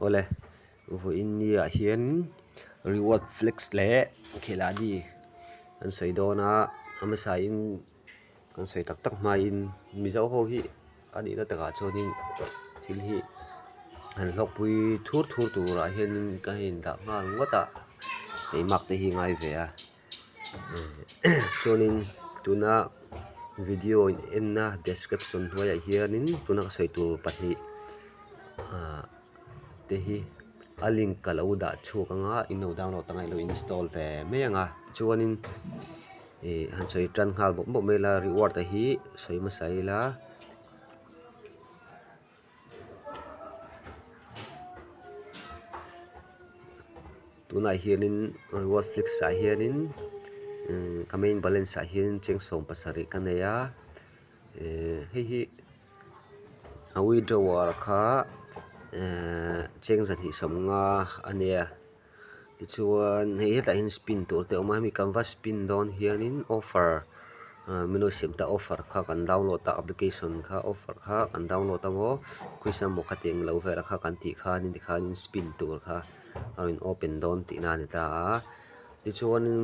Awle vawiin ni ah hian reward flex leh khiladi an sawi dawn a a hmasa in kan sawi tak tak hmain mizo ho hi a nihna takah chuanin thil hi han hlawkpui thur thur turah hianin ka indah nghal ngawt a keimah te hi ngai ve a. Chuanin tuna video in enna description hnuaiah hianin tuna ka sawi tur pahnih ahh te hi a link ka lo dah chhuak ang a in lo download ang a in lo install ve mai ang a chuanin ih han sawi tan nghal bawp bawp mai ila reward te hi sawi hmasa ila. Tunah hianin reward fix ah hianin umm ka main balance ah hian cheng 70 ka nei a ehh hei hi a withdrawal kha ehh cheng 250 a nia. Tichuan hei hetah hian spin tur te a awm a hemi kan va spin dawn hianin offer ah min lo siam ta offer kha kan download a application kha offer kha kan download a maw quiz emaw khati englo vel kha kan tih khanin tikhanin spin tur kha a rawn open dawn tihna a ni ta a tichuanin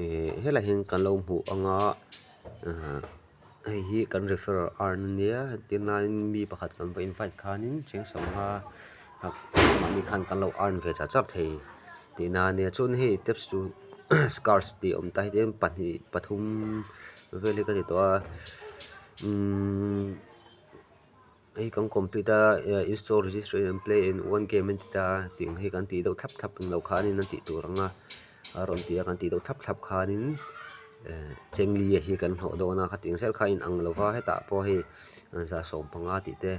ih helaiah hian kan lo hmuh ang a ah. Hei hi kan referral earn a nia tinlaiin mi pakhat kan va invite khanin cheng sawmnga mahni khan kan lo earn ve char char thei tihna a nia chuan hei steps to scars tih a awm ta hetiang pahnih pathum vel hi ka ti tawh a umm. Hei kan complete a install register and play in one game an ti ta a tih ang hi kan tih deuh thlap thlap ang lo khanin an tih tur ang a a rawn ti a kan tih deuh thlap thlap khanin eh chengli a hi kan hlawh dawn a khatiang zel kha a inang lo va hetah pawh hei 150 tih te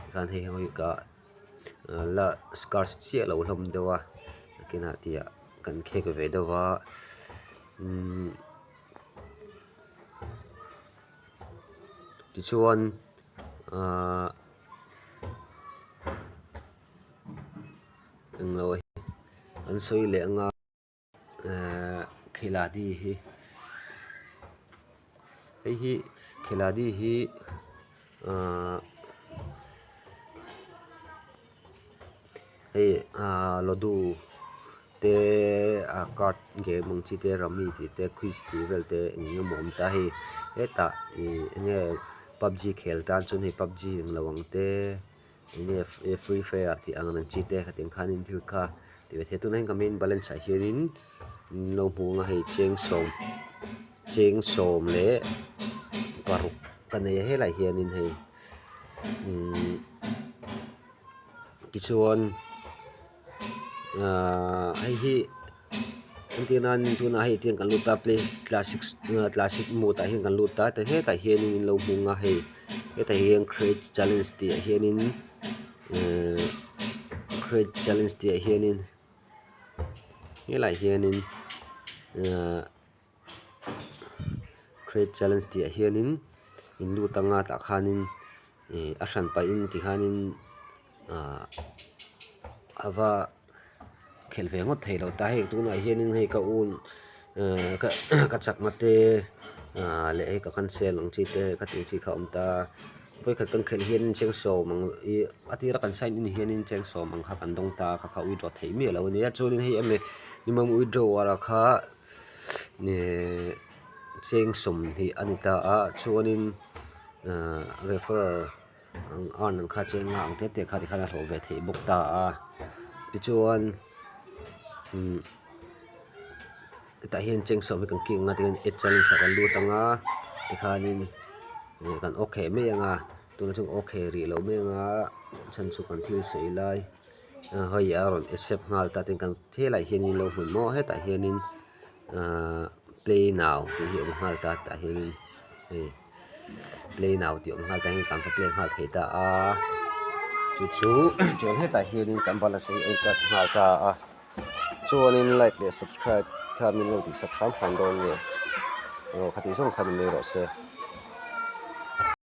tikhan hei ho hi ka la scarce chiah lo hlawm deuh a nakinah tih ah kan khek ve deuh va umm. Tichuan ahh englo an sawi leh anga ehh khiladi hi hei hi khiladi hi ahh hei ahh lawdu. Te a card game ang chi te rummy tih te quiz tih vel te eng eng emaw a awm ta a hei hetah ih eng nge pubg khel tan chuan hei pubg ang lo ang te eng nge free fire tih ang reng chi te khatiang khanin thil kha ti ve thei a tunah hian ka main balance ah hianin in lo hmu ang a hei cheng sawm cheng sawm leh paruk ka nei a helaiah hianin hei umm tichuan. Ahh hei hi entir nan tunah hei tiang kan lut a play classic classic mode ah hian kan lut a ti hetah hianin in lo hmung a hei hetah hian create challenge tih ah hianin ehh create challenge tih ah hianin helaiah hianin ahh create challenge tih ah hianin in lut anga tah khanin ih a hran pahin tikhanin ahh a va khelh ve ngawt theih loh ta hei tunah hianin hei ka un ehh ka ka chakna te ahh leh hei ka cancel ang chi te ka tih ang chi kha a awm ta vawikhat kan khelh hianin cheng sawm ang ih a tira kan sign in hianin cheng sawm ang kha kan dawng ta kha kha withdraw theih miah loh a nia chuanin hei emi minimum withdrawal kha ehh cheng 20 a ni ta a chuanin ahh referral ang earn ang kha cheng nga ang te te kha tikhan a hlawh ve theih bawk ta a tichuan umm hetah hian cheng sawm hi kan kik ang a tihian add challenge ah kan lut ang a tikhanin ih kan okay mai ang a tunah chuan okay rih loh mai ang a chhan chu kan thil sawi lai hei a rawn accept nghal ta tin kan helaiah hianin lo hmu maw hetah hianin ahh play now tih hi a awm nghal ta tah hianin hei play now tih a awm nghal ta hian kan va play nghal thei ta a chu chu chuan hetah hianin kan balance hi a in cut nghal ta a chuanin like leh subscribe kha min lo tihsak hram hram dawn nge aw khatih zawng kha ni mai rawh se.